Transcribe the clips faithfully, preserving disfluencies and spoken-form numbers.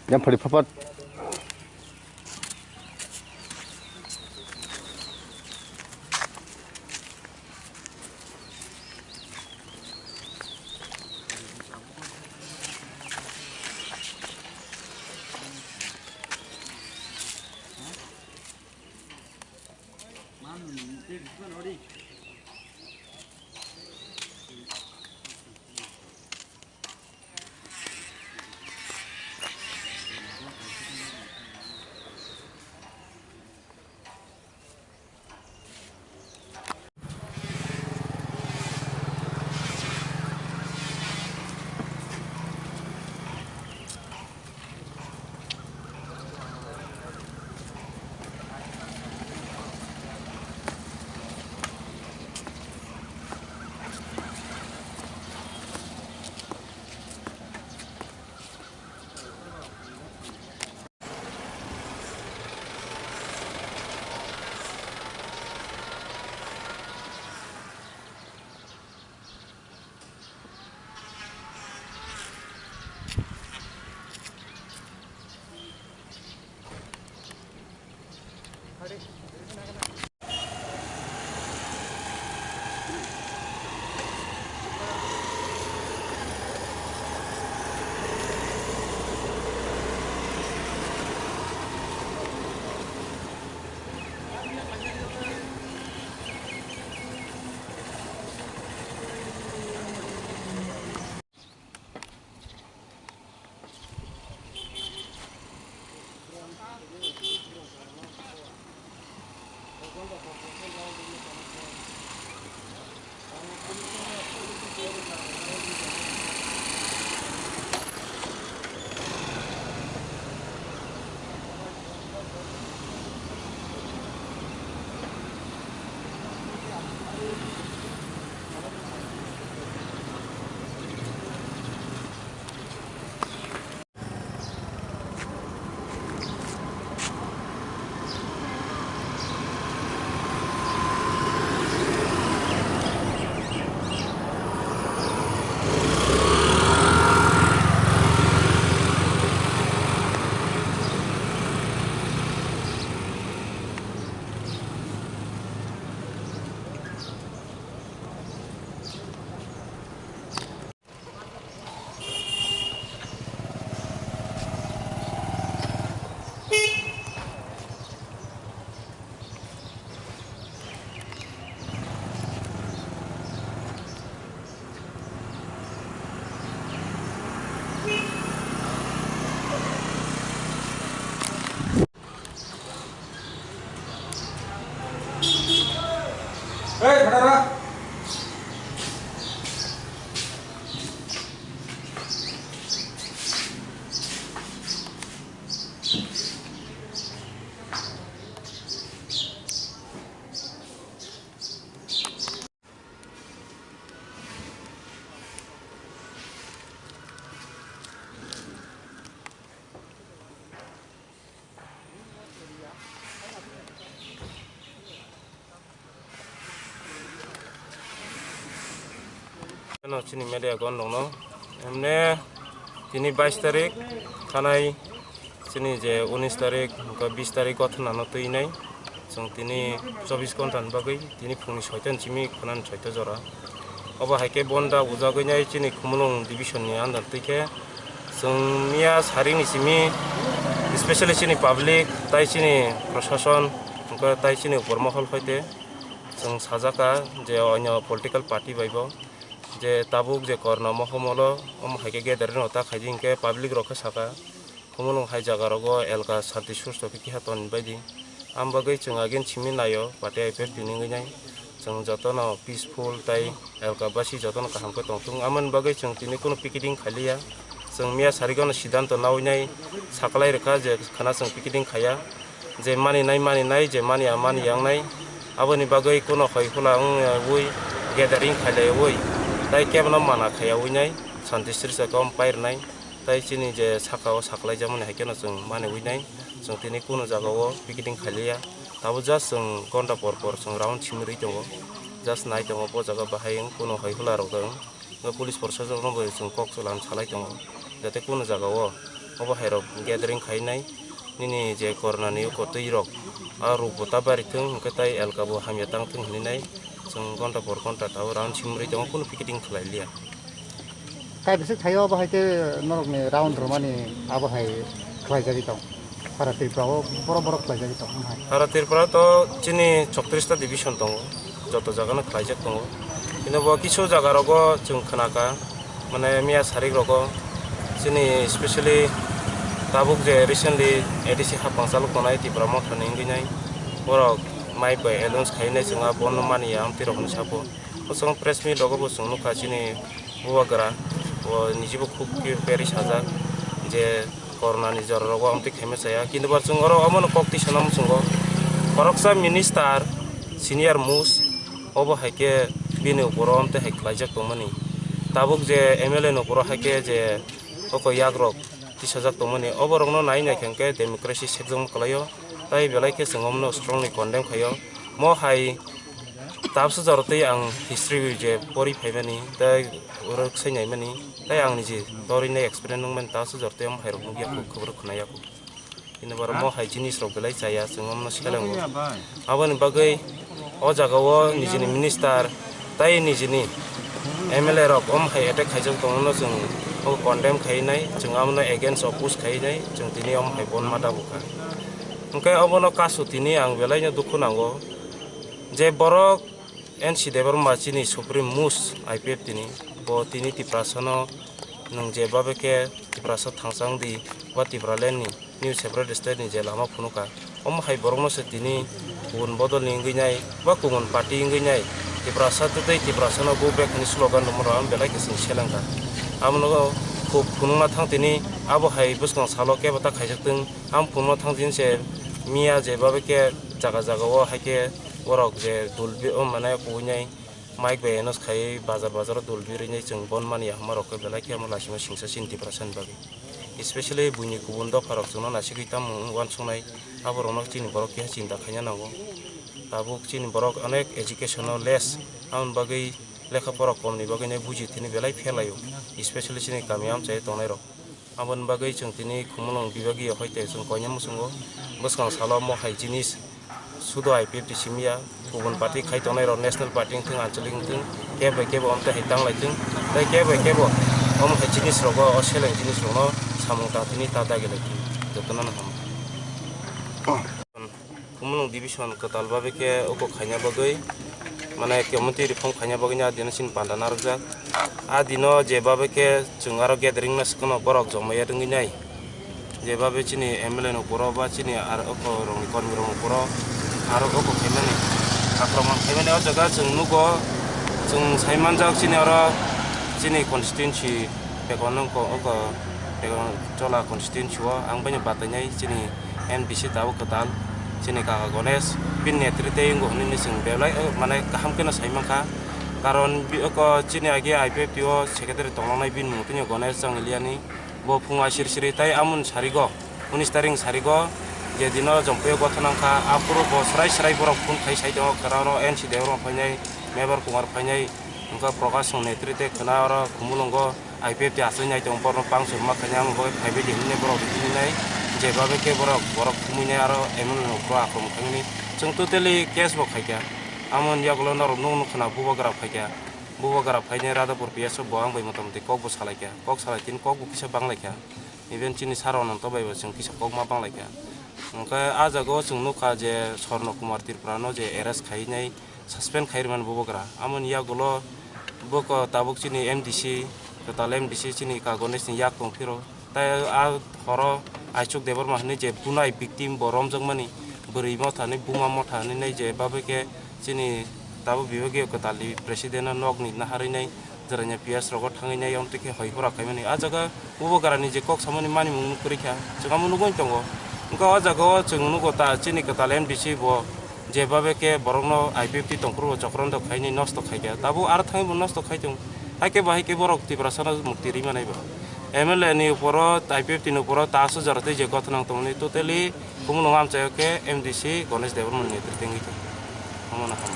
Yang phari phapat. Ano chini media gon dongno. Emne tini bais tarik thanai chini je unis tarik, hwnkhe bis tarik gothon ano twi nai. Chwng tini chobis ghonta ni bagwi tini phungni soita ni simi khwnani soita jora. Obo hai khe bonda ujagwi nai chini Khumulwng division ni under twi khe chwng miya saring ni simi, specially chini public tai chini prosason, hwnkhe tai chini upor mohol hoite chwng sajaka je onyo political party bai bo je tabuk je korna mohomolo omo hai khe gathering rok ta khaidi hinkhe public rok khe saka. Khumulwng hai jaga rogo elka santi susto khe keha toni baidi. Am bagwi chwng again simi naio, party I P F T ni wngwi nai. Chwng jotono peaceful tai elka basi jotono kaham khe tongthung. Amoni bagwi chwng tini kunu picketing khailiya. Chwng miya sarigano siddhanto naui nai saklai rwkha je khana chwng picketing khaiya. Je mani nai mani nai, je mani ya mani yang nai. Aboni bagwi kunu hoi hula wngwi gathering khailaiwi tai kebono mana khaiyaui nai. Santi srisa kom pai rwnai. Tai chini je saka o saklai jamani hai kheno chwng mani ui nai, chwng tini kunu jaga o picketing khailiya, tabuk just chwng gonta por por chwng round simi rwi tongo. Just nai tongo, bo jaga bahai wng, kuno hai hula rok wng. Police proshasok no bo chwng kok chwlam salai tongo, jate kuno jaga o obo hai rok gathering khainai, nini je corona ni kotwi rok a rok bo ta bari thung, hwnkhe tai elka bo hamya tang thung hinwi nai. Chwng gonta por gonta tao round simrwi tongo, kuno picketing khlai liya. Tai bisik thaio abo hai khe norokni round rwmani abo hai khlaijagwi tong. Sara Tripura o borok borok khlaijagwi tong hai. Sara Tripura to chini choktrista division tongo, joto jagano khlaijak tongo. Kintu bo kisu jaga rogo chwng khnakha, mane miya sarik rogo chini specially tabuk je recently A D C hapang chalok tongnai Tipra Motha ni wngwi nai, borok mic bai announce khainai chwng a bono mani ya amtwi rok hwnwi sabo. Bosong press meet rogo bo chwng nukha chini bubagra, bo nijibo khub prepare sajak je corona ni jora rogo amtwi khaima chaya, kintu ba chwng oro omono kok twi sanam chwngo, khoroksa minister senior most obo hai khe bini uporo amtwi hai khlaijak tongmani, tabuk je M L A ni uporo hai khe je oko yak rok tisajak tongmani, obo rokno nai nai khe hwnkhe democracy sekjakma kwlaio, tai belai khe chwng omono strongly condemn khaio. Mo hai tabsa jora tei ang history je pori phaimani, tei oro sai naimani, tei ang niji torwi nai experience nungmani, tabsa jora tei omo hai rok nukya kho, khobor khwnaya kho. Kintu borok mo hai jinis rok belai chaya, chwng omono selengo. Aboni bagwi o jaga o nijini minister tei nijini M L A rok omo hai attack khaijak tongmano chwng o condemn khainai, chwng abono against oppose khainai, chwng tini omo hai bon ma dabu kha. Hwnkhe obono kasu tini ang belaino dukhu nango je borok N C Debbarma chini supreme most I P F T ni, bo tini Tiprasano nwng je babe khe Tiprasa thangsa wng di, ba Tipraland ni new separate state ni je lama phunukha, omo hai borokno se tini kubun bodol ni wngwi nai ba kubun party wngwi nai, Tiprasa tei Tiprasano go back hwnwi slogan rwmani belai khe chwng selengkha. Abono khub phunukna thang tini, abo hai bwskang salo kebo ta khaijak twng, ang phunukna thang tini se miya je babe khe jaga jaga o hai khe borok je dul bi-, o mane kubui nai. Mike bai announce khai bazar bazar o dul birwi nai chwng bon mani ya hwnma rok khe belai khe omo laisima singsa chini Tiprasa ni bagwi. Especially buini kubun dopha rok chwngno naisigwi tamo wng uansuknai, abo rokno chini borok keha chinta khaina nango. Tabuk chini borok onek education o less, aboni bagwi lekha pora kom ni bagwi nai buji thini belai fail laio, especially chini kami amchai tongnai rok. Aboni bagwi chwng tini Khumulwng bibagiya hoite chwng koinai muchungo bwskang salo omo hai jinis sudo I P F T simi ya, kubun party khai tongnai rok national party wngthung, anchalik wngthung, kebo bai kebo omo tei hai tang lai thung, tei kebo bai kebo omo hai jinis rogo, o seleng jinis rokno samung tang tini ta dagi lai thung, jotono no hambai. Khumulwng division kwtal babe khe oko khaina bagwi, mane committee reform khaina bagwi a dino chini panda narwkjak. A dino je babe khe chwng aro gathering no swkano borok jomai ya wngwi nai. Je babe chini M L A ni uporo ba chini aro oko rokni kormi rokni uporo aro oko khaimani, akromon khaimani o jaga chwng nugo, chwng sai manjak chini oro chini constituency bekonno oko, oko Chola constituency o ang baino batainai chini M D C tabuk kwtal, chini kaka Ganesh, bini netrite wngwi hwnwi chwng belai, eh, mane kaham kheno sai mankha. Karon bi-, oko chini age I P F T o secretary tonglangnai bini mung tini Ganesh Changiliani, bo phunga siri siri tai amoni sarigo, unis taring sarigo, je dino Jompui o gotho nangkha, aphuru bo srai srai borok phone khai sai tongo, kwrwngno N C Debbarma phainai, Mebar Kumar phainai, wngkha Prakash Song netrite khwna oro Khumulwngo. I P F T achai nai tong borok bangso ma khainai, amo bai phaibai di hinwi borok di hinwi nai, je babe khe borok, borok thumwi nai aro M L A no borok akromon khaimani. Chwng totally case bo khaikha. Amo ni yagulo norok nukno khwna bubagra phaikha. Bubagra phainai Radhapur P S o bo ang bai motamoti kok bo salaikha. Kok salai tini kok bo kisa banglaikha. Even chini sir Ananto bai bo chwng kisa kok ma banglaikha. Hwnkhe ah jagao chwng nukha je Swarno Kumar Tripura no je arrest khainai, suspend khai rwmani bubagra. Amoni yagulo bwkha tabuk chini M D C, kwtal M D C chini ka Ganesh ni yak tong phiro. Tai a horo Aichuk Debbarma hinwi je bunai victim bo romjakmani, bwrwi motha hinwi buma motha hinwi nai je babe khe chini tabuk bibagiyo kwtal ni president no nok ni naharwi nai. Jwraini P S rogo thangwi nai, amtwi khe hoi hora khaimani. Ah jaga bubagrani je kok samani manimung kwrwi kha, chwng amo nugwi tongo. Wngkha o jaga o chwng nugo ta chini kwtal M D C bo je babe khe borokno I P F T tongphuru bo chokrondo khainai nosto khaikha. Tabuk aro thangwi bo nosto khai tongo. Haikhe bo haikhe borok Tiprasano mukti rwi manai bo. M L A ni uporo, I P F T ni uporo ta aswk jora tei je gotho nang tongmani totally Khumulwng amchaio khe M D C Ganesh Debbarma ni netrite wngwi tongo. Omono hambai.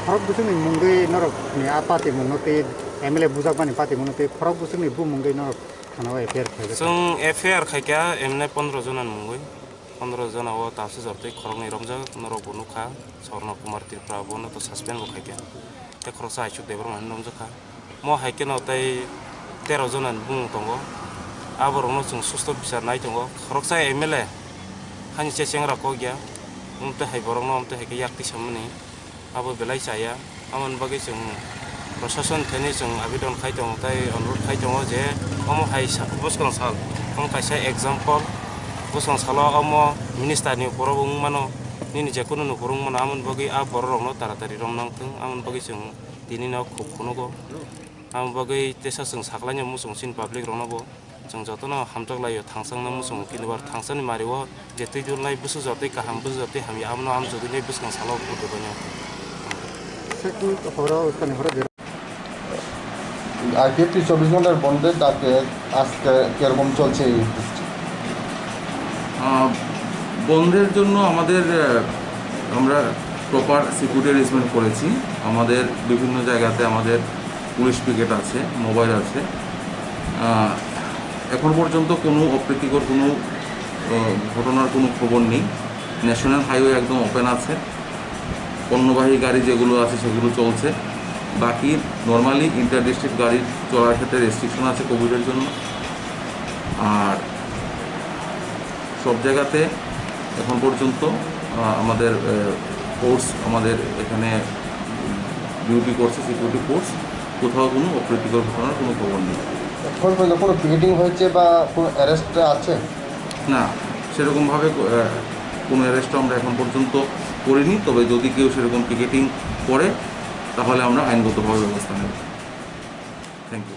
Khorok bwswkni mungwi norokni a party mungno tei M L A bujakmani party mungno tei khorok bwswkni bumungwi norok thanao F I R khaijak. Chwng F I R khaikha emne pondro jona ni mungwi. Pondro jona o tabsi jor tei khoroknwi romjak, norok bo nukha, Swarna Kumar Tripura bono to suspend bo khaikha. Tei khoroksa Aichuk Debbarma hinwi romjakha. Mo hai kheno tei tero jona ni bumung tongo. Aborokno chwng susto bichar nai tongo. Khoroksa M L A hani che chengra kok ya. Umtwi hai borokno umtwi hai khe yak tisamani. Abo belai chaya. Amoni bagwi chwng prosason thani chwng abidon khai tongo tei onurodh khai tongo je omo hai sa-, bwskang sal, omo kaisa example. Bwskang salo omo minister ni ukoro bo wng mano, nini je kunu ni ukoro wng mano, amoni bagwi a borok rokno taratari rom nang thung, amoni bagwi chwng tini no khub phunugo. Amo bagwi tesa chwng saklainai muchung chini public rokno bo chwng jotono hamjak laio, thangchangno muchungo, kintu bar thangchani mario je twi dulnai bwswk jotoi kaham, bwswk jotoi hamya, abono amchugwi nai bwskang salo buddho baino. Second horo, kani horo. IPFT চব্বিশ ঘন্টার বন্ধের ডাকে আজকে কিরকম চলছে এই? আহ, বন্ধের জন্য আমাদের, আহ, আমরা প্রপার সিকিউরিটি অ্যারেঞ্জমেন্ট করেছি। আমাদের বিভিন্ন জায়গাতে আমাদের পুলিশ পিকেট আছে, মোবাইল আছে। আহ, এখন পর্যন্ত কোনো অপ্রীতিকর কোনো, আহ, ঘটনার কোনো খবর নেই। ন্যাশনাল হাইওয়ে একদম ওপেন আছে। পণ্যবাহী গাড়ি যেগুলো আছে সেগুলো চলছে। বাকি নরমালি ইন্টার ডিস্ট্রিক্ট গাড়ি চলার ক্ষেত্রে রেস্ট্রিকশন আছে কোভিডের জন্য। আর সব জায়গাতে এখন পর্যন্ত, আহ, আমাদের, আহ, ফোর্স আমাদের এখানে ডিউটি করছে, সিকিউরিটি ফোর্স। কোথাও কোনো অপ্রীতিকর ঘটনার কোনো খবর নেই। এখন পর্যন্ত কোনো পিকেটিং হয়েছে বা কোনো অ্যারেস্ট আছে? না, সেরকমভাবে কো-, আহ, কোনো অ্যারেস্টও আমরা এখন পর্যন্ত করিনি। তবে যদি কেউ সেরকম পিকেটিং করে, তাহলে আমরা আইনগতভাবে ব্যবস্থা নেব। Thank you.